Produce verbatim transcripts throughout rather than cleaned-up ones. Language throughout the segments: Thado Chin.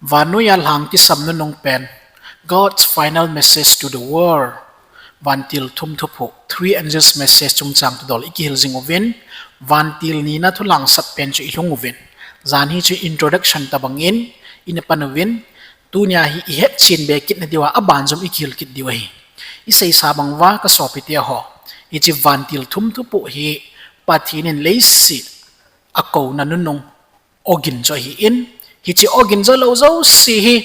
Vannoi a lhang kisam nunung pen, God's final message to the world. Vantil thum thuphuh, three angels message chungchang thudol i kihil jing uvin, vantil nina thulhangsap pen chu i lhung uvin. Jan hi chu introduction tabang in, i na pan uvin, tunia hi i hetchen be kit na diu a, aban jom i kihil kit diu ahi. I seisa bang uva ka sopite ho, hiche vantil thum thuphuh hi Pathen in leiset a kouna nunung ogin chu ahi in, hiche ogin jolou jouse hi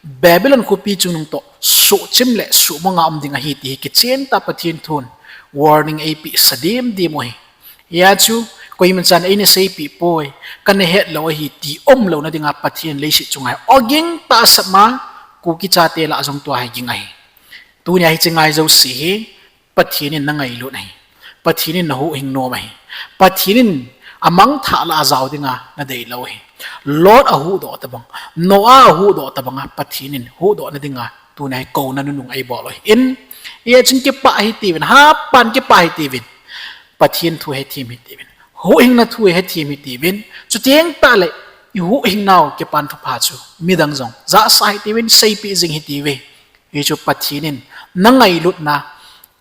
Babylon khopi chungnung toh suhchim le suhmang a um ding ahi ti hi kichen tah Pathen thun warning eipeh sa dimdim u ahi. Hia chu koiman chan eina seipeh poi, kana het lou ahi ti umlouna dinga Pathen in leiset chunga hi ogin tah asap ma, Kuki chate lah jong tua hi ging ahi. Tunia hiche ngai jouse hi Pathen in na ngailut ahi. Pathen in na huhhing nom ahi. Pathen in amangthah lah a jao dinga na deilou ahi. Lot a huhdoh tabang, Noah a huhdoh tabang a Pathen in huhdoh na dinga tunia hi kouna nunung eibol u ahi in. Hia chun kipah hitiuvin, hapan kipah hitiuvin. Pathen thu hethem hitiuvin. Huhhingna thu hethem hitiuvin. Chuteng tah le i huhhing nau kipan thupha chu midang jong jahsah hitiuvin, seipeh jing hitiuve. Hichu Pathen in na ngailutna,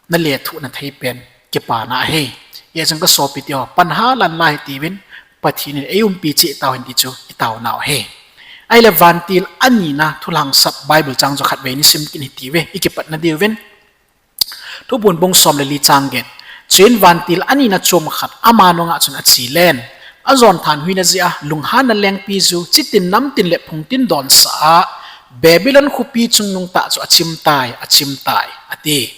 na lethuhna thei pen kipana ahi. Hia chun ka sopite ho, pan halan la hitiuvin, Pathen in eiumpi cheh tauhen ti chu i taonau ahi. Ahile vantil anina thulhangsap Bible chang chu khatvei ni sim kit hitiuve, i kipatna diuvin. Thuphon bung som le li chang get. Chuin vantil anina chom khat ama nunga chun ache len, ajon thanhoina jeh a lunghanna lengpi ju, chitin namtin le phungtin donsah a, Babylon khopi chungnung tah chu achim tai, achim tai, ati.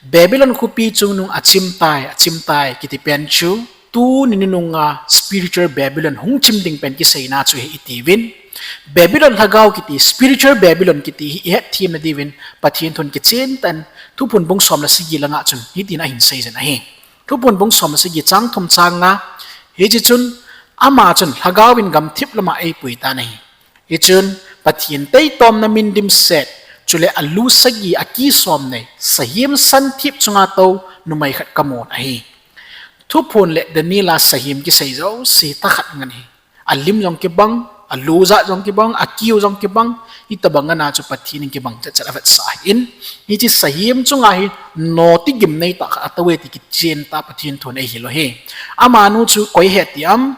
Babylon khopi chungnung achim tai, achim tai kiti pen chu, tuni nununga spiritual Babylon hung chim ding pen kiseina chu hi itiuvin. Babylon lhagao kiti, spiritual Babylon kiti hi i hetthemna diuvin Pathen thun kichen tah in Thuphon bung som le sagi langa chun hitin ahin seijin ahi. Thuphon bung som le sagi chang thum chang nga, hiche chun ama chun lhagao in gamthip lama eipui tan ahi. Hichun Pathen taitomna min dimset, chule alu sagi aki som nei, sahem santhip chunga tou numei khat kamun ahi. Thuphon le Daniel a sahem kisei jouse tah khat ngen ahi. Alim jong kibang, alu jat jong kibang, akiu jong kibang, hitobang ngen a chu Pathen in kibang chetchet avetsah ahin, hiche sahem chunga hi noti gimnei tah khat atouve ti kichen tah Pathen thun eihil u ahi. Amanu chu koi ahi ti ham?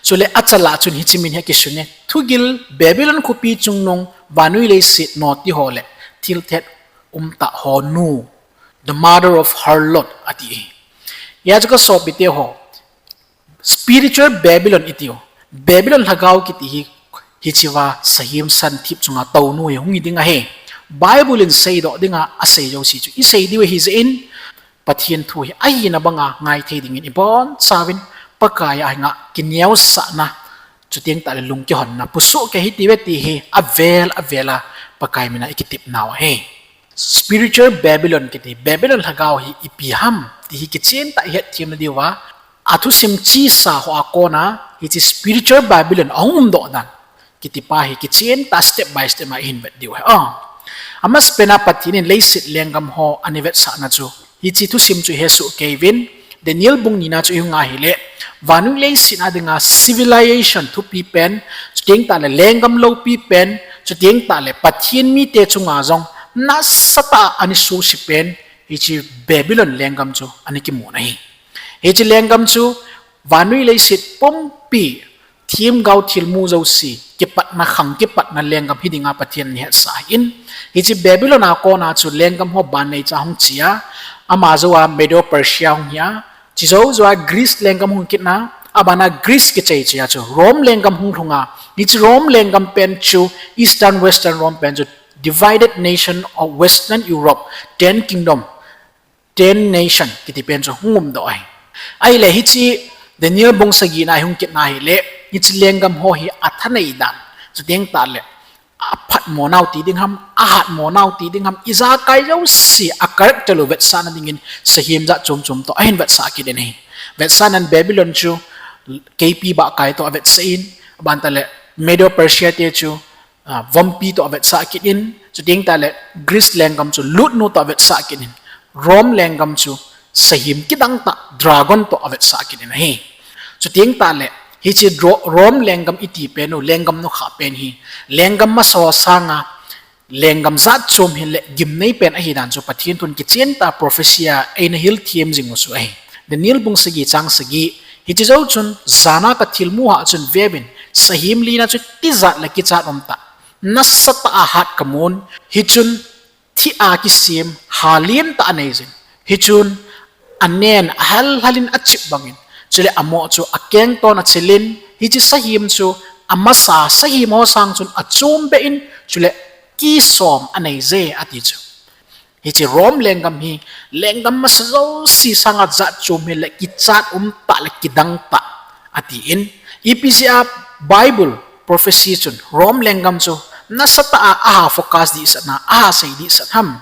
Chule achal a chun hiche min hi akisun e, thugil Babylon khopi chungnung vannoi leiset noti ho le thilthet umtah ho nu, the mother of harlot ati. Hia chu ka sopite ho, spiritual Babylon itiu, Babylon lhagao kiti hi, hichea sahem santhip chunga tounu hi hung hi ding ahi. Bible in seidoh dinga asei jouse chu i sei diu ahi jeh in, Pathen thu hi ahina banga ngai thei dingin i bonchauvin, Pakai a henga kineosahna, chuteng tah le lung kihonna pusuh kei hitiuve ti hi avel avel a Pakai mina i kitepnau ahi. Spiritual Babylon kiti, Babylon lhagao hi ipi ham ti hi kichen tah i hetthemna diuva, athusim chesa hoa kona hiche spiritual Babylon ahung umdoh dan kiti pa hi kichen tah step by step a ihin vet diu ahi. Amasapen a Pathen in leiset lenggam ho ana vetsahna chu, hiche thusim chu hesoh kei uvin, Daniel bung nina chu ihung nga hile, vannoi leiset a dinga civilization thupi pen, chuteng tah le lenggam loupi pen, chuteng tah le Pathen mite chunga jong nasatah a ana suhse pen, hiche Babylon lenggam chu ana kimun ahi. Hiche lenggam chu vannoi leiset pumpi themgao thilmu jouse kipatna, khang kipatna lenggam hi dinga Pathen in ana hetsah ahin, hiche Babylon a kona chu lenggam ho ban neicha hung che a, ama jou a Medo Persia hung hi a, chujou jou a Greece lenggam hung kit a, abana Greece kichai chai a chu Rome lenggam hung lhung a, hiche Rome lenggam pen chu Eastern Western Rome pen chu divided nation of Western Europe, ten kingdom, ten nation kiti pen chu hung umdoh ahi. Ahile hiche Daniel bung sagi na ihung kit na hile, hiche lenggam ho hi athanei dan, chuteng tah le aphatmo nau ti ding ham, ahatmo nau ti ding ham, ijakai jouse a character u vetsahna dingin sahem jat chom chom toh ahin vetsah kit in ahi. Vetsahnan Babylon chu keipi bahkai toh avetsah in, aban tah le Medo Persia te chu vompi toh avetsah kit in, chuteng tah le Greece lenggam chu lutnu toh avetsah kit in, Rome lenggam chu sahem kidang tah dragon toh avetsah kit in ahi. Chuteng tah le Hiche Ro-, Rome lenggam iti pen u, lenggam nokha pen hi, lenggam masa ho sanga, lenggam jat chom hin le gimnei pen ahi dan chu Pathen thun kichen tah prophecy a eina hil them jing u chu ahi. Daniel bung sagi chang sagi, hiche jou chun, jana ka thilmu hah chun veuvin, sahem lina chu tijat le kichat um tah, nasatah a hat kamun, hichun, thih a kisem, ha lentah anei jin. Hichun, anen, ahal halin achip bangin. Chule amoh chu akengton achilin, hiche sahem chu, amasa sahem ho sang chun achom behin, chule kisom anei je ati chu. Hiche Rome lenggam hi, lenggam masa jouse sanga jat chom hi le kichat um tah le kidang tah atin. Ipi jeh a Bible prophecy chun Rome lenggam chu nasatah a aha focus dihsatna, aha sei dihsat ham.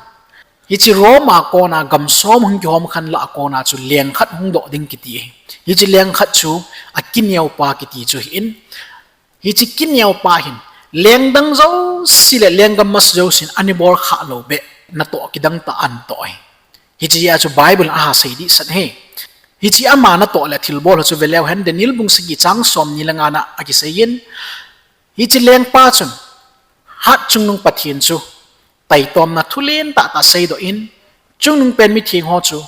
Hiche Rome a kona gam som hung kihom khan lah a kona chu leng khat hung doh ding kiti ahi. Hiche leng khat chu akineopa kiti chu ahin. Hiche kineopa hin, lengdang jouse le lenggam masa jousen ana bol khah lou beh, natoh kidang tah anatoh ahi. Hiche jeh a chu Bible in aha sei dihsat ahi. Hiche ama natoh le thilbol ho chu veleu hen, Daniel bung sagi chang somni le nga na akiseiyin. Hiche lengpa chun, Hatchungnung Pathen chu taitomna thu lentah tah seidoh in, chungnung pen mitheng ho chu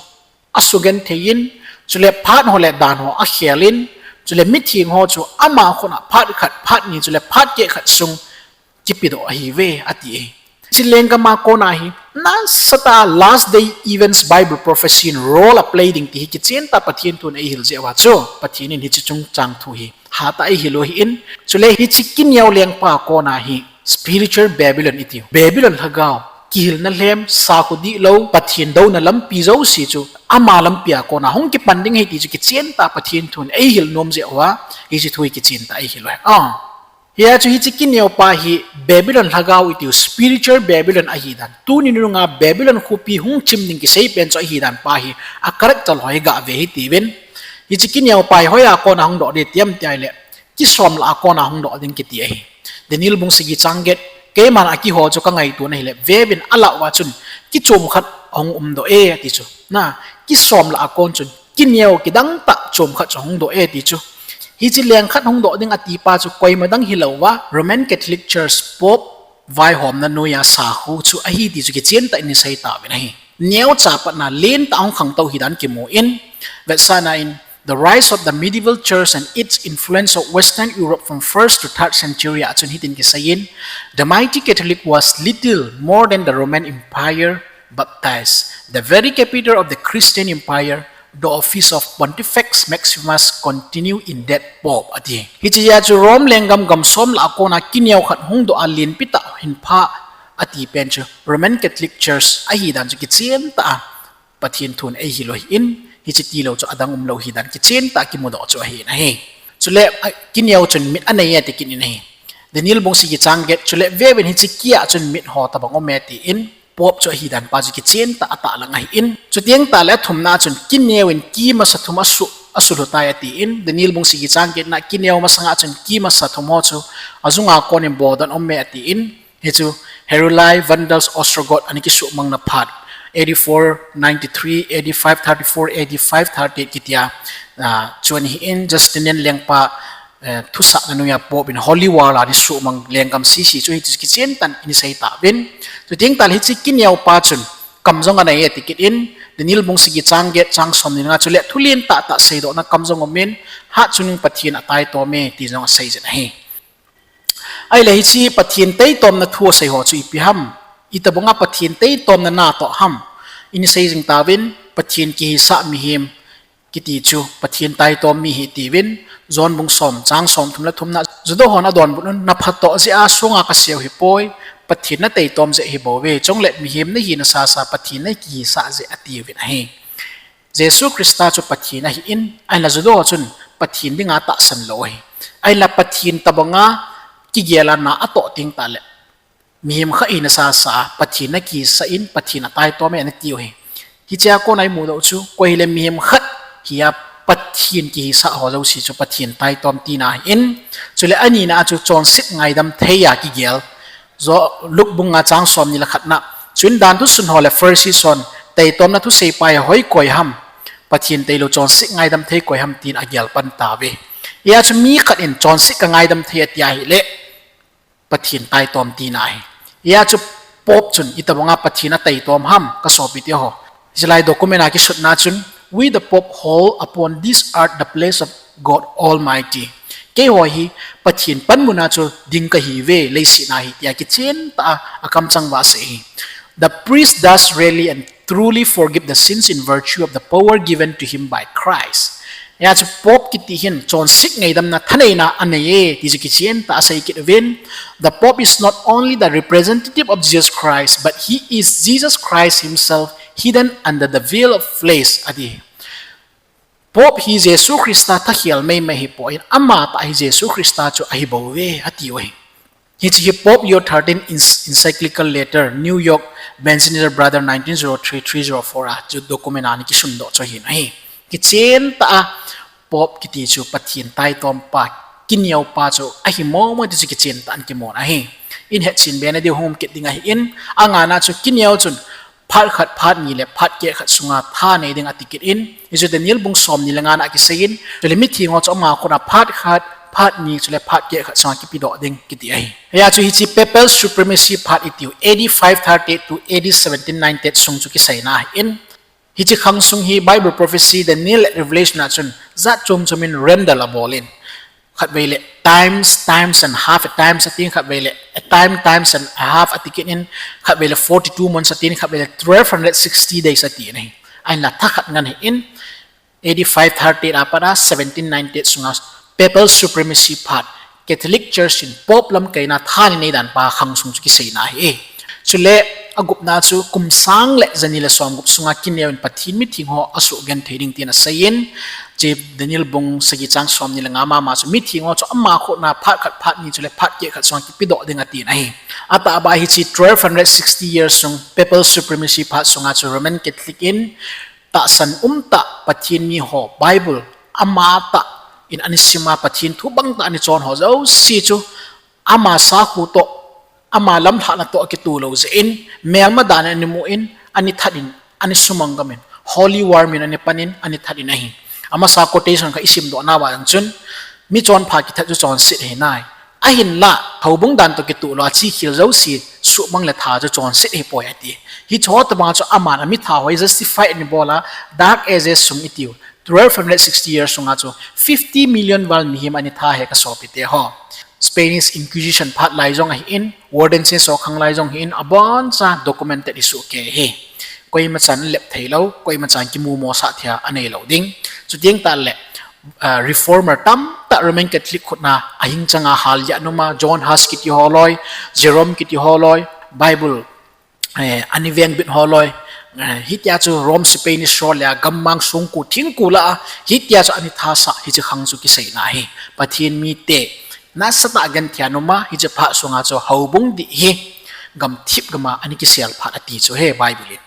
asugenthei in, chule phat ho le dan ho akhelin, chule mitheng ho chu ama khut a phat khat, phat ni, chule phat keh khat sung kipedoh ahiuve, ati e. Hiche lenggam a kona hi, nasatah a last day events Bible prophecy in role aplay ding ti hi kichen tah Pathen thun eihil jeh uva chu, Pathen in hiche chungchang thu hi hatah a eihil u ahin, chule hiche kineo lengpa kona hi spiritual Babylon itiu, Babylon lhagao, kihilna lhem, sakhu dihlou, Pathen douna lampi jouse chu ama lampi a kona hung kipan ding ahi ti chu kichen tah Pathen thun eihil nom jeh uva, hiche thu hi kichen tah eihil u ahi. Hia chu hiche kineopa hi Babylon lhagao itiu spiritual Babylon ahidan, tuni nunga Babylon khopi hung chim ding kisei pen chu ahidan pa hi a character ho hi gave hitiuvin. Hiche kineopa hi hoiya kona hung doh ding ti ham ti ahile, kisom lah a kona hung doh ding kiti ahi. Daniel bung sagi chang get, keiman akiho chu kangaito na ahile, veuvin alah uva chun kichom khat ahung umdoh e ati chu. Na, kisom lah a kon chun kineo kidang tah chom khat chu ahung doh e ti chu. Hiche leng khat hung doh ding atipa chu koima dang hilouva, Roman Catholic Church Pope vaihomna noiya sakhu chu ahi ti chu kichen tah in isei tauvin ahi. Neocha patna lentah ahung khangtou hidan kimun, vetsahna in, The Rise of the Medieval Church and Its Influence on Western Europe from first to third Century a chun hitin kiseiyin, The mighty Catholic was little more than the Roman Empire baptized, the very capital of the Christian Empire, the office of Pontifex Maximus continued in that pope, ati. Hiche jeh a chu Rome lenggam gam som lah a kona kineo khat hung doh a lenpi tah hin pha ati pen chu Roman Catholic Church ahidan chu kichen tah a Pathen thun eihil u ahin, hiche tilou chu adang umlou hidan kichen tah kimudoh chu ahin ahi. Chule, a, kineo chun mit anei e ati kit in ahi. Daniel bung sagi chang get, chule veuvin hiche kia chun mit ho tobang um e tin, Pope chu ahidan pa chu kichen tah atahlang ahin. Chuteng tahle athumna chun kineo in ki masa thum asu, asulhu tai atin, Daniel bung sagi chang getna kineo masanga chun ki masa thum ho chu ajunga konin boldoh um e atin, hichu Heruli, Vandals, Ostrogoth ana kisuhmangna phat, A D four ninety-three, A D five thirty-four, A D five thirty-eight kitia, ah, chu ahin Justinian lengpa, eh, thusahna noiya Pope in Holy War a ana suhmang lenggam sese chu hichu kichen tah in isei tauvin. Chuteng tahle hiche kineopa chun kam jong anei e ati kit in, Daniel bung sagi chang get chang somni le nga chule thu lentah tah seidohna kam jong umin, Hatchungnung Pathen ataitom e ti jong asei jin ahi. Ahile hiche Pathen taitomna thu asei ho chu ipi ham? Itobanga Pathen taitomna natoh ham? Ina sei jing tauvin, Pathen kihisah mihem kiti chu Pathen taitom mi ahi tiuvin, John bung som chang somthum le thumna, Juda hon adonbut un, naphatoh jeh a songa kaseiu hipoi, Pathen nataitom jeh ahibouve, chule mihem nahina sasa Pathen nakihisah jeh atiuvin ahi. Jesu Christa chu Pathen ahin, ahinla Juda ho chun Pathen dinga atahsan lou ahi. Ahinla Pathen tobanga kigel a na atoh teng tahle, mihem khat hina sasa a Pathen nakihisah in Pathen ataitom e natiu ahi. Hichea kona imudoh chu, koi hile mihem khat hia Pathen kihisah ho jouse chu Pathen taitom tina ahin, chule anina a chu chonset ngaidam thei a kigel, Luke bung nga chang somni le khatna, chuin danthu sun ho le Pharisee hon taitomna thuseipa hi hoi koi ham, Pathen tailou chonset ngaidam thei koi ham tin agel pan tauve. Hia chu mi khat in chonset kangaidam thei ati ahile, Pathen taitom tina ahi. Hia chu Pope chun itobanga Pathen ataitom ham, kasopite ho. Hichelai document a kisutna chun, "We the Pope hold upon this earth the place of God Almighty." Keiho hi Pathen panmuna chu ding kahiuve, leiset a hi tia kichen tah a akamchang uva asei ahi. "The priest does really and truly forgive the sins in virtue of the power given to him by Christ." Hia chu Pope kiti hin chonset ngaidamna thaneina anei e, ti chu kichen tah a asei kit uvin. "The Pope is not only the representative of Jesus Christ, but he is Jesus Christ himself hidden under the veil of flesh," ati. Pope hi Jesu Christa thakhel meimei hipon, amatah hi Jesu Christa chu ahibouve, ati uve. Hiche hi Pope Leo thirteen Encyclical Letter, New York, Benzinitzer Brother, nineteen zero three, three zero four a chu document a ana kisundoh chu ahin ahi. Kichen tah a Pope kiti chu Pathen taitompa, kineopa chu ahi mong mong ti chu kichen tah a ana kimun ahi. Ihet chen be na diu hung um kit ding ahin, angana chu kineo chun phat khat, phat ni le phat keh khat sunga tha nei ding ati kit in, hichu Daniel bung somni le ngana kisei in, chule mitheng ho chu ama khut a phat khat, phat ni chule phat keh khat sunga kipedoh ding kiti ahi. Hia chu hiche papal supremacy phat itiu, A D five thirty-eight to A D seventeen ninety-eight sung chu kiseina ahin, hiche khang sung hi Bible prophecy, Daniel le Revelation a chun jat chom chom in render abol in, khatvei le times, times and half a times atin, khatvei le a time, times and a half ati kit in, khatvei le forty-two months atin, khatvei le twelve hundred sixty days atin ahi. Ahinla tha khat ngen ahin, A D five thirty-eight a pat a seventeen ninety-eight sunga papal supremacy phat, Catholic Church in Pope lamkaina tha nei dan pa khang sung chu kiseina ahi. Chule agupna chu kum sang le jani le somgup sunga kineo in Pathen mitheng ho asugenthei ding tin asei in, hiche Daniel bung sagi chang somni le nga mama chu mitheng ho chu ama khut a phat khat, phat ni chule phat keh khat sunga kipedoh ding atin ahi. Atahbeh hiche twelve hundred sixty years sung papal supremacy phat sunga chu Roman Catholic in tahsan umtah Pathen mi ho Bible amatah in ana sim a, Pathen thu bangtah ana chon ho jouse chu ama sakhu toh, ama lamlhahna toh akitoh lou jeh in, melma dan in ana mu in, ana that in, ana sumang gam in, Holy War min ana pan in, ana that in ahi. Amasa quotation khat isimdoh nauva chun, mi chonpha kithat chu chonset ahi nai. Ahinla, houbung dan toh kitoh lou a, achekhel jouse, suhmang le that chu chonset ahipoi ati. Hiche ho tobang chu aman amitha ho hi justify ana bol a, Dark Ages sung itiu, twelve hundred sixty years sunga chu fifty million val mihem ana that e kasopite ho. Spanish Inquisition phat lai jong ahin, Waldenses ho khang lai jong ahin, aboncha documented isoh kei ahi. Koima chan lep thei lou, koima chan kimu mosah thei anei lou ding. Chuteng tah le, ah, reformer tamtah Roman Catholic khut a ahing chang a hal jat um a, John Huss kiti ho loi, Jerome kiti ho loi, Bible, eh, ana vengbit ho loi, eh, hitia chu Rome Spain Israel le a gammang songkul thingkul a, hitia chu ana thasah hiche khang chu kiseina ahi. Pathen mite nasatah a genthei ana um a, hiche phat sunga chu houbung dih hi gamthip gam a ana kisel phat ati chu ahi Bible in.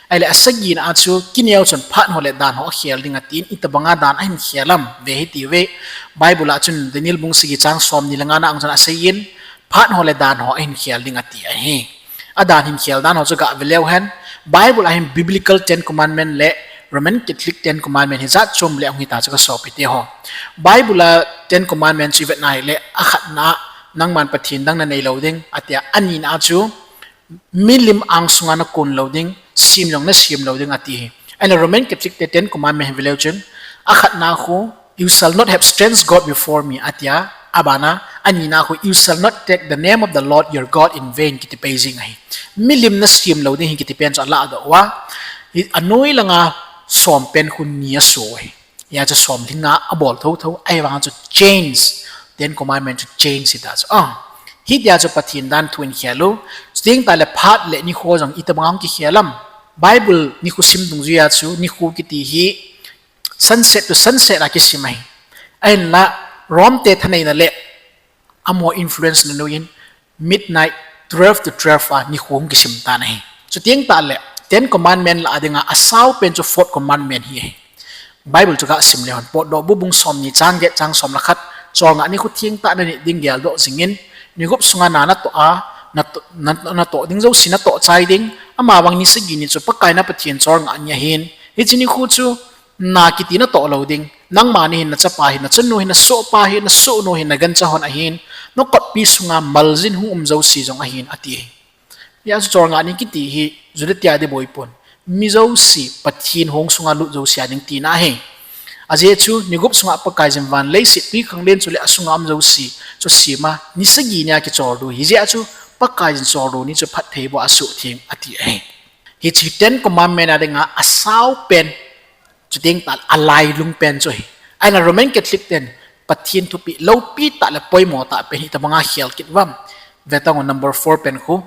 Ahile asagina a chu kineo chun phat ho le dan ho akhel ding atin, itobanga dan ahin khel am ve hitiuve. Bible a chun Daniel bung sagi chang somni le ngana a chun asei in, phat ho le dan ho ahin khel ding ati ahi. Adan hin khel dan ho chu gah ve leu hen, Bible a hin Biblical Ten Commandment le Roman Catholic Ten Commandment hi jat chom le ahung hita chu kasopite ho. Bible a Ten Commandment chu ivet na hile, akhatna, nangman pathen dang nanei lou ding, atia, anina a chu, milim angsunga nakon lou ding, sem jong nasem lou ding ati hi. Ahile Roman Catholic te Ten Commandment hi ve leu chun, akhatna khu, "You shall not have strange god before me," atia, abana, anina khu, "You shall not take the name of the Lord your God in vain," kiti pai jing ahi. Milim nasem lou ding hi kiti pen chu aladoh uva, hi anoi langa som pen khu ni aso ahi. Hia chu som lhinga abol thotho, ahivang chu change, Ten Commandment chu change hita chu. Ah, hitia chu Pathen dan thu in khel u, chuteng tah le phat le nikho jong itobang kikhel am. Bible nikho sim dungjuia chu nikho kiti hi sunset to sunset a kisim ahi. Ahinla, Rome te thaneina le amaho influence nanoiyin midnight, twelve to twelve a nikho hung kisim tan ahi. Chuteng tah le Ten Commandment lah a dinga asao pen chu Fourth Commandment hi ahi. Bible chu gah sim leu hen, Potdohbu bung somni chang get chang som le khat, cholngah nikho thengtah nanit ding geldoh jingin, ni gup sunga na natoh a, nato-, na, natoh ding jouse natoh chai ding, amavang ni sagi ni chu Pakai na Pathen cholngah ni ahin, hiche nikho chu Na kiti natoh lou ding. Nangma nahin, nachapa hin, nachanu hin, nasohpa hin, nasohnu hin, nagancha hon ahin, nakotpi sunga maljin hung um jouse jong ahin, ati ahi. Hijeh chun chol nga ni kiti hi Juda te a ding boi pon. Mi jouse, Pathen hong sunga lut jouse a ding tina ahi. Ajeh chu, ni gup sunga Pakaiyin van leiset twikhanglen chule asunga um jouse chu asem a, ni sagi nia kichol diu ahi. Hijeh chun, Pakaiyin chol diu ni chu phatthei boh a suhtheng ati ahi. Hiche Ten Commandment a dinga asao pen, chuteng tah a lailung pen chu ahi. Ahinla Roman Catholic ten Pathen thupeh loupi tah le poimo tah pen hi itobanga khel kit uvam. Vetan o, number four pen khu,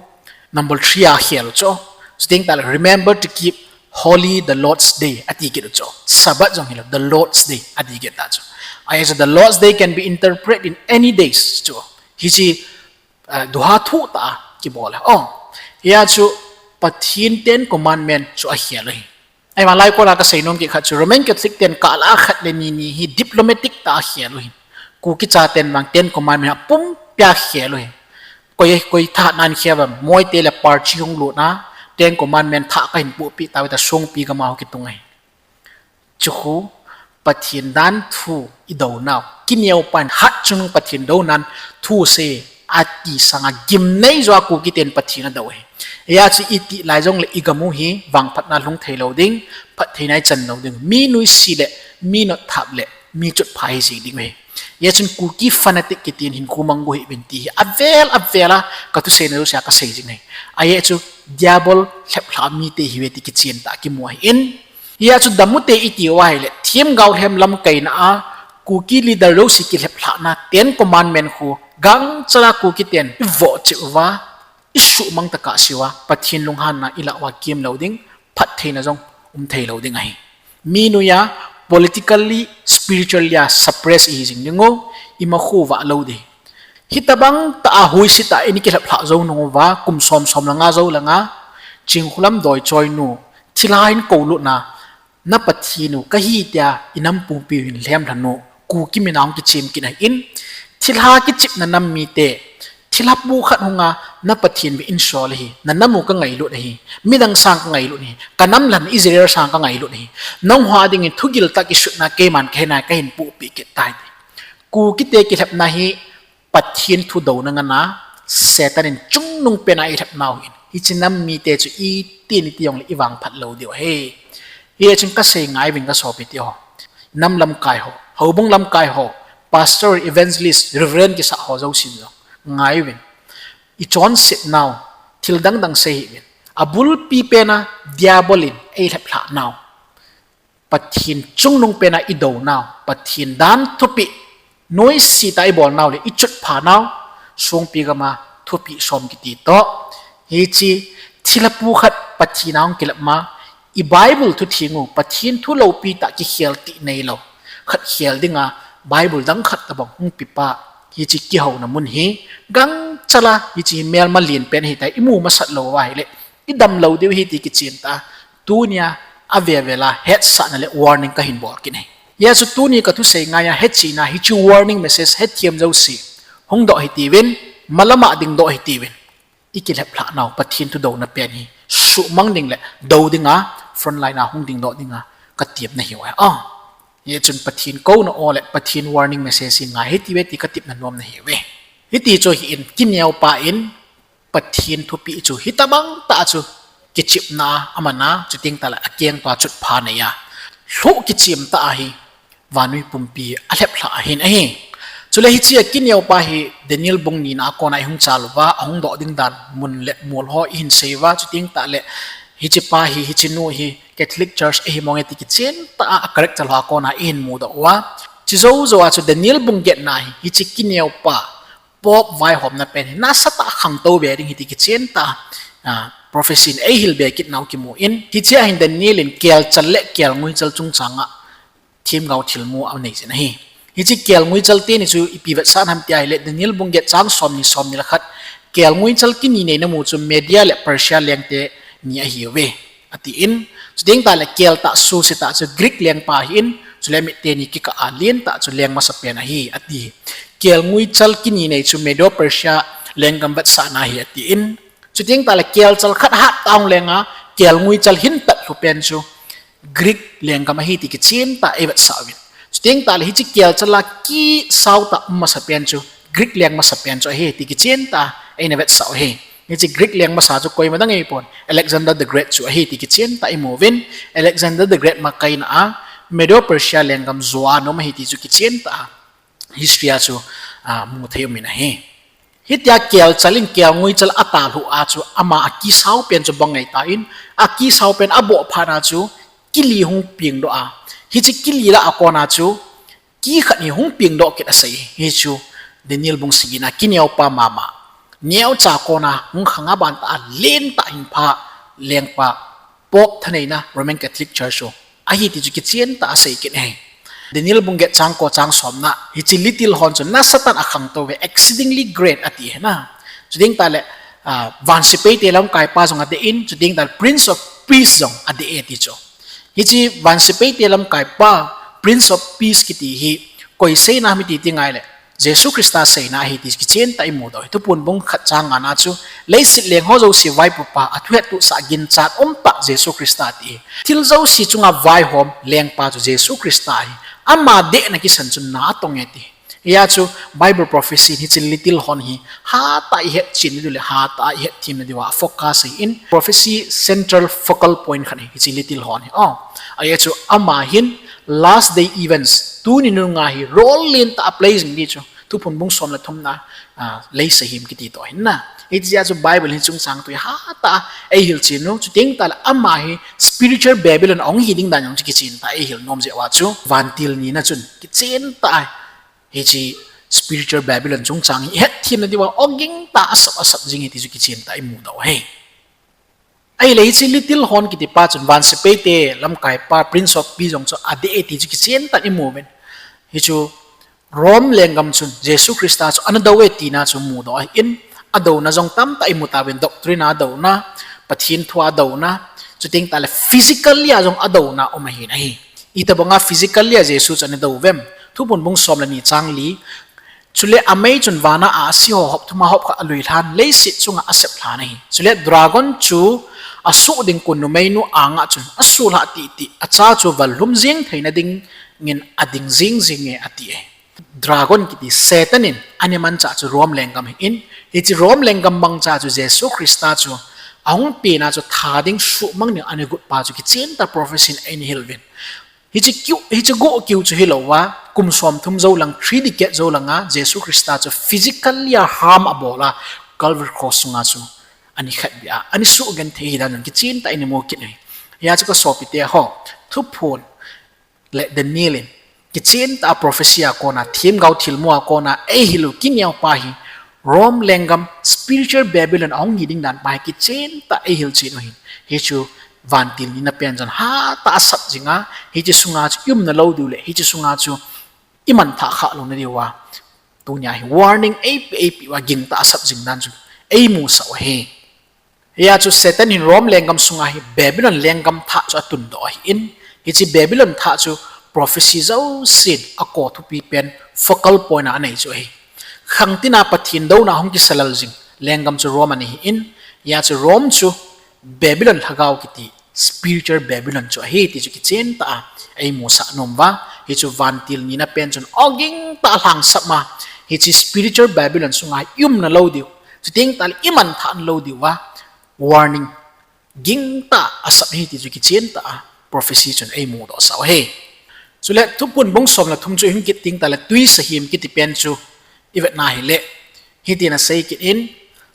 number three a khel u chu. Chuteng tah le, "Remember to keep holy the Lord's day," ati kit u chu. Sabbath jong hilou, the Lord's day ati kit ta chu. Ajeh chu the Lord's day can be interpreted in any days chu. Hiche, ah, duha thuh tah a kibol ahi. Oh, hia chu Pathen Ten Commandment chu akhel u ahi. Ahivang lai kona kasei nom kit khat chu Roman Catholic ten kah lah a khat le ni ni hi diplomatic tah a khel u ahi. Kuki chaten vang Ten Commandment a pumpia khel u ahi. Koi, koi thahatnan khel uvam, Moite le Parchi hung lut a, Ten Commandment thah kahin pohpeh tauve tia Songpi gam a hung kitung ahi. Chu khu, Pathen danthu idou nau, kineopan hatchungnung Pathen dounan thusei ati sanga gimnei joh a Kuki ten Pathen adou ahi. Hia chu iti lai jongle igam u hi vangphatna lhung thei lou ding, phattheina ichan lou ding. Mi nuisat le, mi notthap le, mi chotpha hijing ding ahi. Hijeh chun Kuki fanatic kitin hinkho mang go hih uvin ti hi avel avel a kathusei na jouse a kasei jing ahi. Ajeh chu Diabol lheplhah mite ihiuve ti kichen tah a kimu ahin. Hia chu dam u hite iti uva ahile, themgao lhem lamkaina a Kuki leader jouse kilheplhahna Ten Commandment khu gangchal a Kuki ten ivoh cheh uva, isuhmang tah a sei uva, Pathen lunghanna ilah uva kem lou ding, phattheina jong um thei lou ding ahi. Mi noiya, politically, spiritually a suppress ihi jing ding u, ima khu vah lou ding. Hitobang tah a huisi tah a ini kilheplhah jou nung uva, kum som som le nga jou langa, Chingkhulam doichoinu, thilha in koulutna, na Pathen u kahi tia inam pumpi u hin lhem lhan u, Kuki min a hung kichem kit ahin, thilha kichepna nam mite, thilha pu khat hunga na Pathen vin sol ahi, na nam u kangailut ahi, midang sang kangailut ahi, kanam lhan Israel sang kangailut ahi, nangho a dingin thugil tah kisutna keiman kahi nai kahin pohpeh kit tai ti. Kukite kilhepna hi Pathen thudouna ngana, Satan in chungnung pena eilhep nau ahin. Hiche nam mite chu iti niti jongle ivangphat lou diu ahi. Hijeh chun kasei ngai uvin kasopi teho. Nam lamkai ho, houbung lamkai ho, pastor, evangelist, reverend kisah ho jousen jong ngai uvin. Ichonset nau, thil dang dang sei hih uvin. Abulpi pena Diabol in eilhep lhah nau. Pathen chungnung pena idou nau, Pathen dan thupeh, noise tah a ibol nau le ichotpha nau, Songpi gam a thupeh som kiti toh. Hiche thilha pu khat Pathen a hung kilhep ma, i Bible thu theng u, Pathen thu loupi tah kikhel tih neilou. Khat khel dinga Bible dang khat tobang hung pepa, hiche kihouna mun hi gangchal a, hiche hi melma len pen ahitai, imu masat lou uva ahile, idam lou diu ahi ti kichen tah a, tunia, ave vel a, hetsahna le warning kahin bol kit ahi. Hijeh chun tuni kathusei ngai a, hechena, hiche warning message, hethem jouse, hung doh hitiuvin, malam a ding doh hitiuvin. Ikilhep lhah nau, Pathen thudouna pen hi, suhmang ding le, dou dinga, front line a hung ding doh dinga, katemna ahiuve. Ah, hijeh chun Pathen kouna o le, Pathen warning message hi ngai hitiuve ti katepna nom nahiuve. Hiti chu ahin, kineopa in, Pathen thupeh chu hitobang tah chu kichepna a aman a, chuteng tah le akeng tua chotpha nei a, lhuh kichem tah ahi, vannoi pumpi alhep lhah ahin ahi. Chule hiche a kineopa hi Daniel bung nina a kona ihung chal uva, ahung doh ding dan mun le mol ho ihin sei uva, chuteng tah le hichepa hi, hichenu hi Catholic Church ahi monge ti kichen tah a, a character ho a kona ihin mudoh uva. Chu jou jou a chu Daniel bung getna hi, hiche kineopa Pope vaihomna pen hi nasatah a khangtou be ding ahi ti kichen tah a, prophecy in eihil be kit nau kimun, hichea hin Daniel in kelchal le kelnguichal chungchang a themgao thilmu anei jin ahi. Hiche kelnguichal teni chu ipi vetsahna ham ti ahile Daniel bung get chang somni, somni le khat, kelnguichal kini neina mu chu Media le Persia lengte ni ahiuve, atin. Chuteng tah le kel tah suse tah chu Greek lengpa ahin, chule mitteni kikah a len tah chu leng masapen ahi, ati. Kelnguichal kini nei chu Medo Persia lenggam vetsahna ahi, atin. Chuteng tah le kelchal khat hat tah a hung leng a, kelnguichal hin tatlhu pen chu Greek lenggam ahi ti kichen tah a eivetsah uvin. Chuteng tahle hiche kelchal a kisao tah um masapen chu Greek leng masapen chu ahi ti kichen tah a eina vetsah u ahi. Hiche Greek leng masa chu koima dang ahipon, Alexander the Great chu ahi ti kichen tah a imu uvin. Alexander the Great makaina a Medo-Persia lenggam jo a ana um ahi ti chu kichen tah a history a chu, ah, mu thei umin ahi. Hitia kelchal in kelnguichal a atalhuh a chu ama akisao pen chu bang ahitai, akisao pen aboh phat a chu kili hung pengdoh a, hiche kili lah a kona chu ki khat hi hung pengdoh kit asei. Hichu Daniel bung sagi na kineopa mama, neocha kona hung khang a ban tah a lentah hing pha lengpa Pope thaneina Roman Catholic Church u ahi ti chu kichen tah a asei kit ahi. Daniel bung get chang ko chang som na, hiche little horn chu nasatah in akhangtou ve, exceedingly great ati ahi na. Chuteng tahle, ah, vansepai te lamkaipa jong adeh in, chuteng tahle Prince of Peace jong adeh e ti chu. Hiche vansepai te lamkaipa, Prince of Peace kiti hi koi seina ham iti ti ngaile, Jesu Christa seina ahi ti kichen tah a imudoh ahi. Thuphon bung khat chang nga na chu, leiset leng ho jouse vaipopa, athuhet tohsah ginchat umtah Jesu Christa ati. Thil jouse chunga vaihom lengpa chu Jesu Christa ahi. Ama dehna kisan chun na atong e ti. Hia chu Bible prophecy in hiche little horn hi hatah a ihetchen na diu le hatah a ihetthem na diuva focus ahin, prophecy central focal point khat ahi hiche little horn hi. Oh, ahia chu ama hin last day events, tuni nunga hi role lentah a play jing di chu Thuphon bung som le thum na, ah, lei sahem kiti toh ahin na. Hitia chu Bible hi chungchang twi hatah a eihilchen u, chuteng tahle ama hi spiritual Babylon ahung hi ding dan jong chu kichen tah a eihil nom jeh uva chu vantil nina chun kichen tah a hiche spiritual Babylon chungchang hi ihetthem na diuva oging tah a asap asap jing ahi ti chu kichen tah a imudoh ahi. Ahile hiche little horn kiti pa chun vansepai te lamkaipa Prince of Peace jong chu adeh e ti chu kichen tah a imu uvin. Hichu Rome lenggam chun Jesu Christa chu ana dou e tina chu mudoh ahin, adouna jong tamtah imu tauvin, doctrine a adouna, Pathen thu a adouna, chuteng tahle physically a jong adouna um ahin ahi. Itobanga physically a Jesu chu ana dou uvem? Thuphon bung som le ni chang li, chule amei chun vana a ahsi ho hop thum a hop khat alui lhan, leiset chunga asep lhan ahi. Chule dragon chu asuh ding kun numeinu anga chun asulhah tihtih, acha chu vallhum jeng theina dingin ading jing jing e ati e. Dragon kiti Satan in ana manchah chu Rome lenggam ahin, hiche Rome lenggam mangcha chu Jesu Christa chu ahung pena chu tha ding suhmang ding ana gotpa chu kichen tah a prophecy in eina hil uvin. Hiche kiu, hiche gokiu chu hilouva, kum somthum jou lang, three decade jou langa Jesu Christa chu physically a harm abol a, Calvary Cross sunga chu ana khetbeh a, ana suhgenthei ahi dan jong kichen tah a eina mu kit ahi. Hia chu kasopite ho, Thuphon le Daniel in kichen tah a prophecy a kona, themgao thilmu a kona eihil u kineopa hi Rome lenggam, spiritual Babylon ahung hi ding dan pa hi kichen tah a eihilchen u ahin. Hichu vantil nina pen chun hatah a asap jinga, hiche sunga chu iumna lou diu le hiche sunga chu imanthah khah louna diuva tunia hi warning eipeh eipeh uva gingtah a asap jing dan chu eimusah u ahi. Hia chu Satan hin Rome lenggam sunga hi Babylon lenggam thah chu atundoh ahin, hiche Babylon thah chu prophecy jousen akou thupi pen focal point a anei chu ahi. Khangtina Pathen douna hung kisalal jing lenggam chu Rome ana hin, hia chu Rome chu Babylon lhagao kiti spiritual Babylon chu ahi ti chu kichen tah a eimusah nom uva, hichu vantil nina pen chun oging tah a lhangsap ma, hiche spiritual Babylon sunga iumna lou diu, chuteng tahle imanthahna lou diuva warning gingtah a asap ahi ti chu kichen tah a prophecy chun eimudohsah u ahi. Chule Thuphon bung som le thum chu ihung kit teng tahle twi sahem kiti pen chu ivetna hile, hitin asei kit in,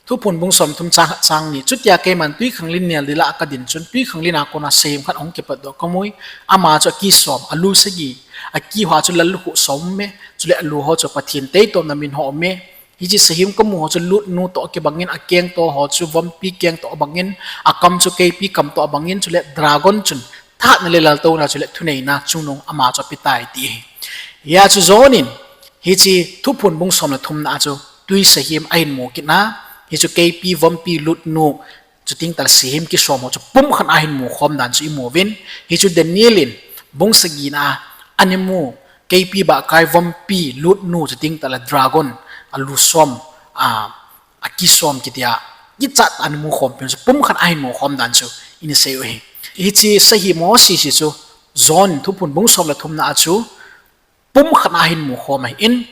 Thuphon bung somthum chang khat chang ni, chutia keiman twikhanglen nel dila kadin chun, twikhanglen a kona sahem khat ahung kipatdoh kamu e, ama chu akisom, alu sagi, akiho a chu lallukhuh som ume, chule alu ho chu Pathen taitomna min ho ume, hiche sahem kamu ho chu lutnu toh kibangin, akengto ho chu vompi kengto bangin, akam chu keipi kamto bangin, chule dragon chun thahatna le laltouna chule thuneina chungnung ama chu apetai ti ahi. Hia chu jonin, hiche Thuphon bung som le thumna a chu twi sahem ahin mu kitna, hichu keipi, vompi, lutnu, chuteng tahle sahem kisom ho chu pumkhat ahin mukhom dan chu imu uvin, hichu Daniel in bung sagina a ana mu keipi, bahkai, vompi, lutnu, chuteng tahle dragon, alu som, a, akisom kitia kichat tah a ana mukhom pen chu pumkhat ahin mukhom dan chu Ini sei u hi. Hiche sahim ho sese chu John Thuphon bung som le thumna a chu pumkhat a hin mukhom ahin.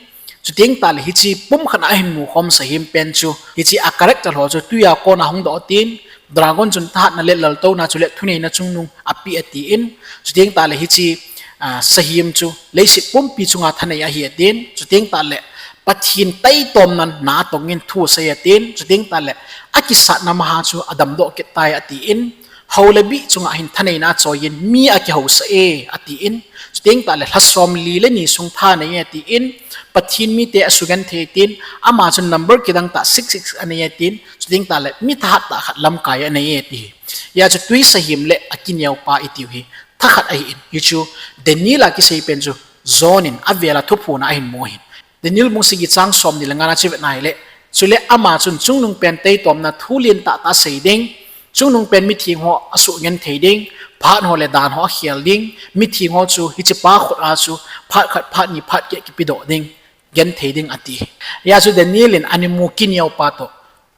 Chuteng tahle hiche pumkhat a hin mukhom sahim pen chu hiche a character ho chu twi a kona hung doh atin, dragon chun thahatna le laltouna chule thuneina chungnung apeh atin. Chuteng tahle hiche, ah, sahim chu leiset pumpi chunga thanei ahi atin. Chuteng tahle Pathen taitomnan na atongin thu asei atin. Chuteng tahle akisatna maha chu adamdoh kit tai atin. Hou le bih chunga hin thaneina achoiyin mi akihousah e atin. Chuteng tahle lha som li le ni sung thanei e atin. Pathen mite asugenthei tin, ama chun number kidang tah six six anei e atin. Chuteng tahle mi thahat tah khat lamkai anei e ati. Hia chu twi sahim le akineopa itiu hi thakhat ahin. Hichu Daniel a kisei pen chu John in avel a Thuphon a ahin mu ahin. Daniel bung sagi chang somni le ngana chu ivet na hile, chule ama chun chungnung pen taitomna thu lentah tah asei ding, chungnung pen mitheng ho asugenthei ding, phat ho le dan ho akhel ding, mitheng ho chu hichepa khut a chu phat khat, phat ni, phat keh kipedoh ding, genthei ding ati. Hia chu Daniel in ana mu kineopa toh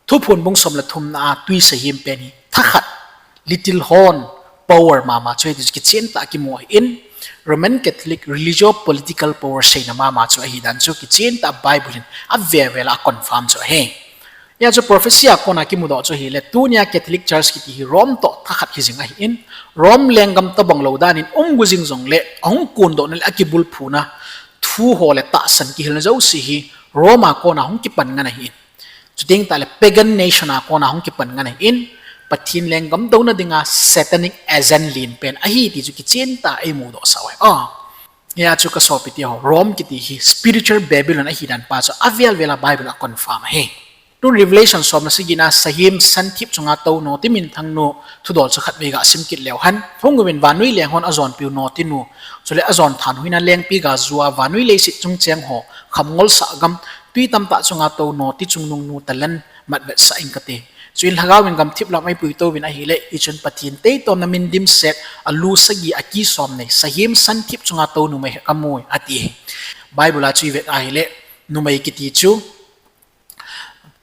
Thuphon bung som le thumna a twi sahim pen hi thakhat, little horn power mama chu hiti chu kichen tah a kimu ahin, Roman Catholic religio-political power seina mama chu ahidan chu kichen tah a Bible in avel vel a confirm chu ahi. Hia chu prophecy a kona kimudoh chu ahile, tunia Catholic Church kiti hi Rome toh thakhat hijing ahin, Rome lenggam tobang lou danin umgu jing jongle, ahung kondohna le akibulphuna thu ho le tahsan kihilna jouse hi Rome a kona hung kipan ngen ahin. Chuteng tahle pagan nation a kona hung kipan ngen ahin, Pathen lenggam douna dinga satanic agent len pen ahi ti chu kichen tah a eimudohsah u ahi. Hia chu kasopite ho, Rome kiti hi spiritual Babylon ahidan pa chu avel vel a Bible a confirm ahi. Tun Revelation som le sagina sahim santhip chunga tou Noti minthangnu thudol chu khatvei gasim kit leu hen. Hung uvin, vannoi leng hon ajonpiu Notinu, chule ajon thanhoina lengpi gajua vannoi leiset chungcheng ho khamngolsah gam, twi tamtah chunga tou Noti chungnungnu talen mat vetsah inge kati. Chuin lhagaovin gamthip lam eipuitouvin ahile, hichun Pathen taitomna min dimset, alu sagi, aki som nei, sahim santhip chunga tou numei khat kamu e ati. Bible a chu ivet ahile, numei kiti chu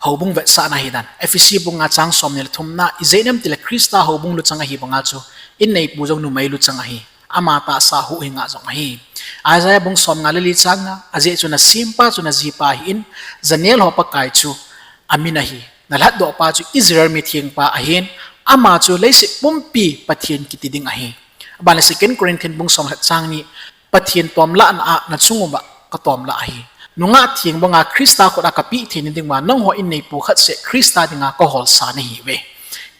houbung vetsahna ahidan. Ephesi bung nga chang somni le thumna, ijeh inem itile Christa houbung luchang ahi banga chu, inneipu jong numei luchang ahi. Ama tahsa huhhinga jong ahi. Isaiah bung somnga le li chang nga, ajeh chu nasempa chu najipa ahin, janel ho Pakai chu amin ahi. Nalhatdohpa chu Israel mithengpa ahin, ama chu leiset pumpi Pathen kiti ding ahi. Abanle Second Corinthian bung somkhat chang ni, Pathen tomlahna a nachung uva katomlah ahi. Nungah theng banga Christa khut a kapeh theina dinguva nangho inneipu khat seh Christa dinga kaholsa nahiuve.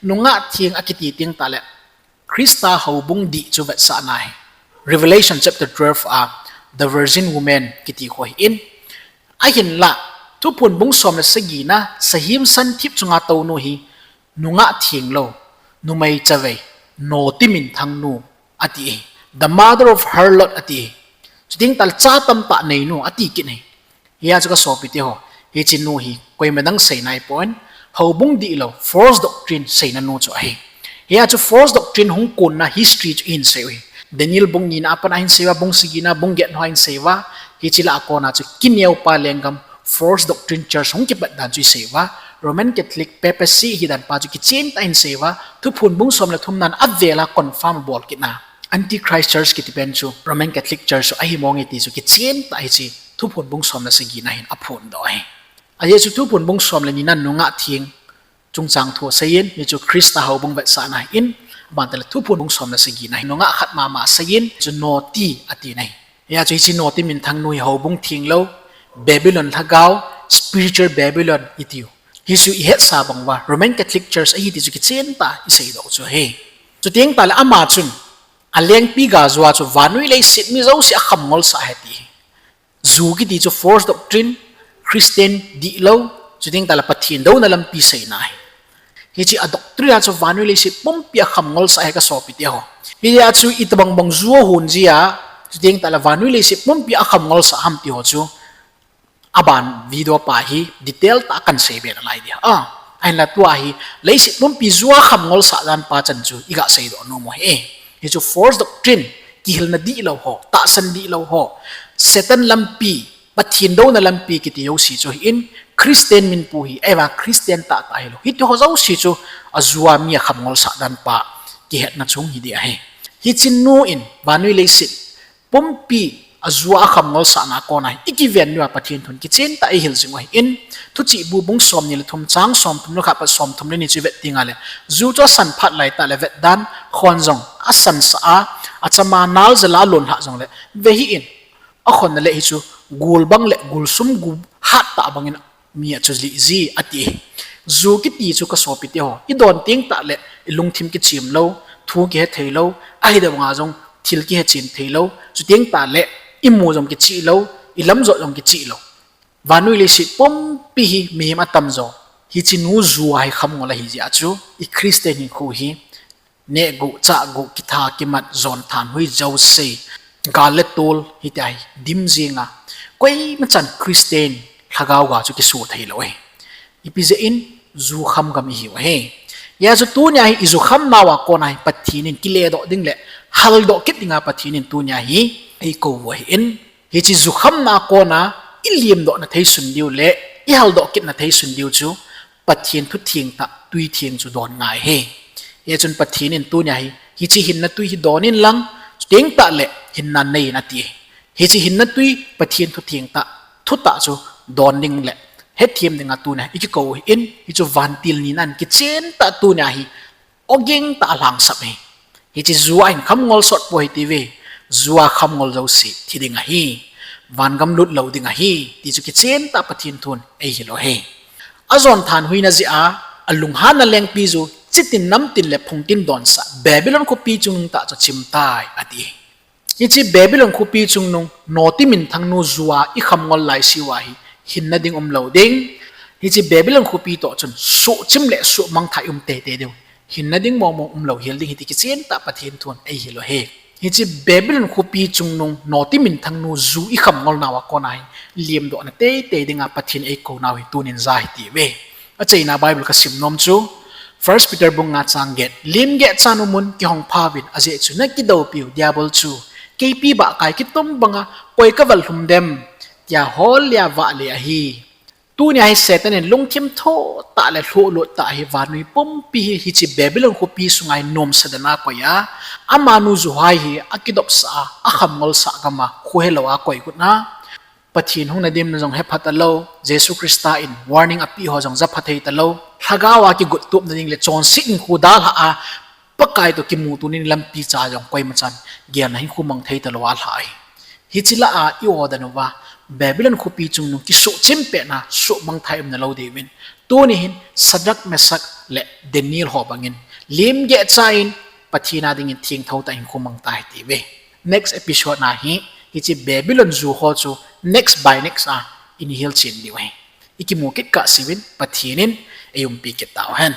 Nungah theng akiti teng tahle Christa houbung dih chu vetsahna ahi. Revelation chapter twelve a the virgin woman kiti khu ahin. Ahinla, Thuphon bung som le sagina sahim santhip chunga tounu hi nungah thenglou, numei chavei, Noti minthangnu ati ahi. The mother of harlot ati ahi. Chuteng tahle cha tamtah neinu ati kit ahi. Hia chu kasopite ho, hiche nu hi koima dang seinai pon, houbung dihlou, false doctrine seina nu chu ahi. Hia chu false doctrine hung konna history chu ihin sei u ahi. Daniel bung nina a pat a hin sei uva, bung sagina, bung get ho a hin sei uva, hiche lah a kona chu kineopa lenggam false doctrine church hung kipat dan chu isei uva, Roman Catholic papacy hidan pa chu kichen tah a hin sei uva, Thuphon bung som le thumnan avel a confirm abol kitna, Antichrist church kiti pen chu Roman Catholic church chu ahi monge ti chu kichen tah a hiche Thuphon bung som le sagina hin aphondoh ahi. Ajeh chu Thuphon bung som le nina nungah theng chungchang thu aseiyin, hichu Christa houbung vetsahna ahin, abanle Thuphon bung som le sagina hin nungah khat mama aseiyin, chu Noti atina ahi. Hia chu hiche Noti minthangnu hi houbung thenglou, Babylon lhagao, spiritual Babylon itiu. Hichu ihetsa banguva Roman Catholic Church ahi ti chu kichen tah a iseidoh chu ahi. Chuteng tahle ama chun alengpi gajua chu vannoi leiset mi jouse akham ngolsah ahi ti ahi. Ju kiti chu false doctrine, Christian dihlou, chuteng tahle Pathen douna lampi seina ahi. Hiche a doctrine a chu vannoi leiset pumpi akham ngolsah ahi kasopite ho. Hia chu itobang bang ju ahon jia, chuteng tahle vannoi leiset pumpi akham ngolsah ham ti ho chu aban video pa hi detail tah a kahin seibe nalai dia. Ahinla tua hi leiset pumpi ju akham ngolsah dan pa chan chu iga seidoh nom u ahi. Hichu false doctrine, kihilna dihlou ho, tahsan dihlou ho, Satan lampi, Pathen douna lampi kiti jouse chu ahin, Christian minpu hi, eiva Christian tahtah hilou, hiti ho jouse chu ajua mi akham ngolsah dan pa kihetna chung hi ding ahi. Hiche nu in vannoi leiset pumpi a ju a akham ngolsahna a kona hi, i kiven diu a Pathen thun kichen tah a i hil jing u ahin, Thuchih bu bung somni le thum chang somthum le khat pat somthum le ni chu i vet ding a le, ju chu asan phat lai tah le vetdan khon jong asan sah a, achama nal jal a alon lhah jong le, ve hih in, akhonna le hichu gul bang le gul sum gu hat tah bangin mi a chu lih ji ati. Ju kiti chu ka sopi teho, i don teng tah le i lungthim kichim lou, thu kihe thei lou, ahi deuh banga jong thil kihe chen thei lou, chuteng tah le i mu jong kichih lou, i lam jot jong kichih lou. Vannoi leiset pumpi hi mihem atam jo, hiche nu ju a hi kham ngol ahi jeh a chu, i Christian hinkho hi, neh gu, chah gu, kitha kimat, jon thanhoi jouse, gal le tol, hitia hi dim jing a, koima chan Christian lhagao ga chu kiso thei lou ahi. Ipi jeh in, ju kham gam i hiu ahi. Hijeh a chu tunia hi i ju kham nau a kona hi Pathen in kile doh ding le hal doh kit dinga Pathen in tunia hi eikou u ahin, hiche ju khamna a kona i liam doh na thei sun diu le i hal doh kit na thei sun diu chu Pathen thu theng tah, tui theng chu don ngai ahi. Hijeh chun Pathen in tunia hi, hiche hinna tui hi don in lang, chuteng tah le hinna nei in ati. Hiche hinna tui Pathen thu theng tah, thu tah chu don ding le hethem dinga tunia i kikou ahin, hichu vantil nina in kichen tah tunia hi oging tah a lhangsap ahi. Hiche ju a hin kham ngol sot pou ahi tive, ju a kham ngol jouse thi ding ahi, van gam lut lou ding ahi, ti chu kichen tah Pathen thun ei hil u ahi. Ajon thanhoina jeh a, alunghanna lengpi ju, chitin namtin le phungtin donsah Babylon khopi chungnung tah chu chim tai, ati. Hiche Babylon khopi chungnung, noti minthang nu ju a i kham ngol laiseu a hi, hinna ding um lou ding. Hiche Babylon khopi toh chun, suhchim le suhmangthah i um teitei diu. Hinna ding mong mong um lou hel ding hi ti kichen tah Pathen thun ei hil u ahi. Hiche Babylon khopi chungnung, noti minthang nu ju i kham ngol nau a kona hi, liam doh na teitei dinga Pathen eikou nau hi tunin ja hitiuve. Achaina Bible ka sim nom chu, First Peter bung nga chang get, lim geh chan um un, kihong phauvin, ajeh chu na kidoupiu Diabol chu, keipi bahkai kitom banga, koi ka vallhum dem, tia hol le a vahle ahi. Tunia hi Satan in lungthim thoh tah le lhuh lut tah hi vannoi pumpi hi hiche Babylon khopi sunga hi nomsa dan a koi a, amanu juhai hi akidopsah a, akham ngolsah gam a, kho helou a koi got na. Pathen hung nadimna jong hepha talou, Jesu Christa in warning apeh ho jong japha thei talou, lhagao a kigot tupna ding le chonset hinkho dalhah a, Pakai toh kimuto na ding lampi cha jong koima chan gelna hinkho mang thei talou a lhah ahi. Hiche lah a i odan uva, Babylon khopi chungnung kisuhchim petna, suhmangthah i umna lou diuvin, tuni hin Shadrach, Meshach le Daniel ho bangin, lim geh cha in, Pathen a dingin thengthou tah hinkho mang ta hitiuve. Next episode na hi, hiche Babylon ju ho chu next by next a, in hilchen diu ahi. I kimu kit kah seuvin, Pathen in eiumpi kit tauhen.